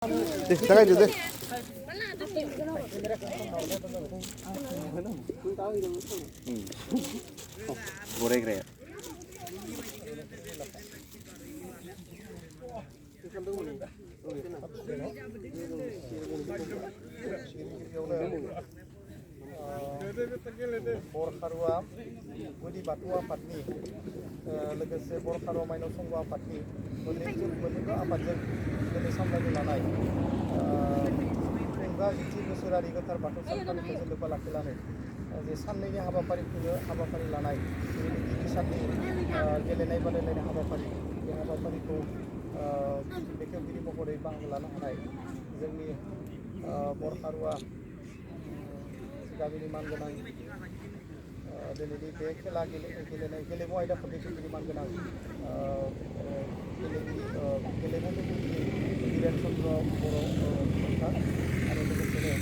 जागायदो दे बरायग्राया बरखारुआ गुदि बाथौ आफादनि लोगोसे बरखारुआ माइनाव संघ आफादनि मोननैबो आफादजों दिनै सामलायनो लानाय फुजा 10 बोसोरारि गोथार बाथौ सानखालिखौ जों लोब्बा लाखिनानै जे साननैनि हाबाफारि लानाय गिबि साननि गेलेनाय बादायलायनाय हाबाफारि बे हाबाफारिखौ बेखेवगिरि महरै बाहागो लानो हानाय जोंनि बरखारुआ गामिनि मानगोनां दिनैनि बे खेला गेलेनाय गेलेमु आयदाखौ बेखेवगिरि मानगोनां गेलेमु बेखेवगिरि वीरेन चन्द्र बर' बिथां आरो लोगोसेनो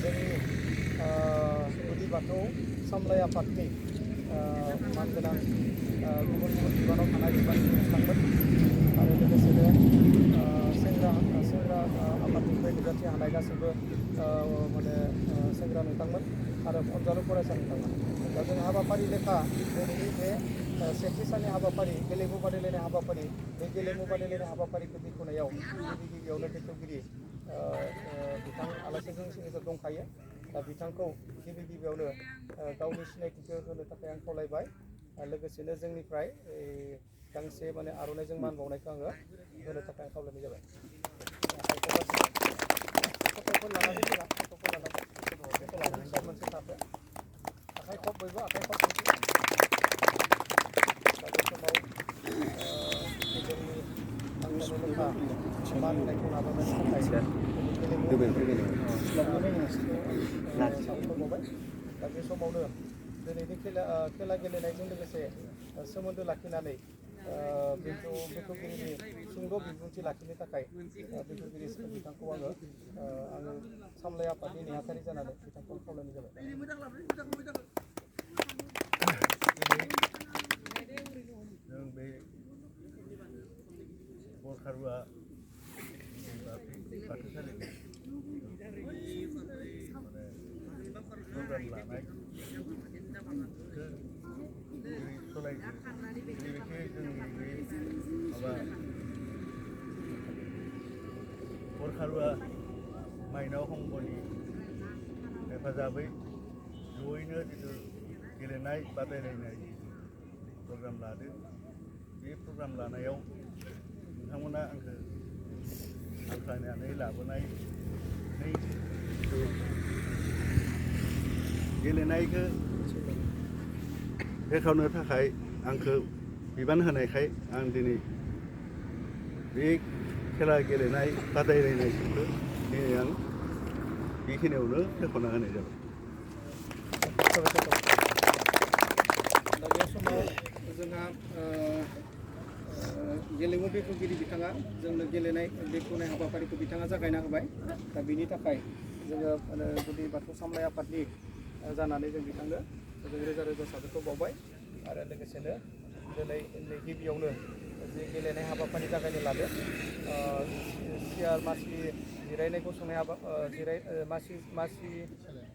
जोंनि गुदि बाथौ सामलाय आफादनि मानगोनां गुबुन बिबानाव थानाय बिबानगिरि बिथांमोन आरो लोगोसेनो सेंग्रा आफादनिफ्राय नुजाथि हानाय गासैबो माने सेंग्रा नोंथांमोन आरो अनजालु फरायसा नोंथांमोन दा जों हाबाफारि लेखा दिनैनि बे सेथि साननि हाबाफारि गेलेमु बादायलायनाय हाबाफारि बे गेलेमु बादायलायनाय हाबाफारिखौ बेखेवनायाव गिबियावनो बेखेवगिरि बिथां आलासिजों सिनायथि दंखायो दा बिथांखौ गिबियावनो गावनि सिनायथिखौ होनो थाखाय आं खावलायबाय लोगोसेनो जोंनिफ्राय गांसे माने आर'नाइजों मान बावनायखौ आङो होनो थाखाय खावलायनाय जाबाय मोनसे थाखो आखाइ खब बयबो आखाइ खब दा बे समाव जोंनि आंखाल लेखा मान होनायखौ नाजानायनि थाखाय साबायखर बावबाय दा बे समावनो दिनैनि खेला गेलेनायजों लोगोसे सोमोन्दो लाखिनानै बेखेवगिरिनि सुंद' बिबुंथि लाखिनो थाखाय बेखेवगिरि बिथांखौ आङो सामलाय आफादनि नेहाथारि जानानै बिथांखौ खावलायनाय जाबाय जों बे बरखारुआ बाथौसालिनि प्रग्राम लानाय सलायदो बेनिखायनो जोंनि बे माबा बरखारुआ माइनाव संघनि हेफाजाबै जयैनो जिथु गेलेनाय बादायलायनाय प्रग्राम लादों बे प्रग्राम लानायाव नोंथांमोना आंखौ हांख्रायनानै लाबोनाय गेलेनायखौ बेखेवनो थाखाय आंखौ बिबान होनायखाय आं दिनै बे खेला गेलेनाय बादायलायनायखौ दिनै आं बेखिनियावनो बेखेवना होनाय जाबाय दा बे समाव जोंहा गेलेमु बेखेवगिरि बिथाङा जोंनो गेलेनाय बेखेवनाय हाबाफारिखौ बिथाङा जागायना होबाय दा बिनि थाखाय जोङो गुदि बाथौ सामलाय आफादनि जानानै जों बिथांनो जों रोजा रोजा साबायखर बावबाय आरो लोगोसेनो दिनै गिबियावनो जे गेलेनाय हाबाफारि जागायनो लादों सियार मासि जिरायनाय गसंनाय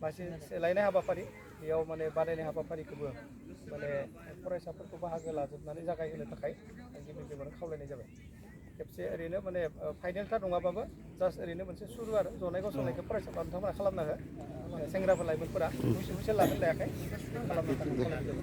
मासि सोलायनाय हाबाफारि बेयाव माने बादायनाय हाबाफारिखौबो माने फरायसाफोरखौ बाहागो लाजोबनानै जागायहोनो थाखाय आं गिबियावनो खावलायनाय जाबाय खेबसे ओरैनो माने फाइनेलथार नङाबाबो जास्ट ओरैनो मोनसे सुरु आरो जनाय गसंनायखौ फरायसाफोरा नोंथांमोना खालामना हो सेंग्राफोर लाइमोनफोरा हुइसेल लागोन लायाखै खालामनो थाखाय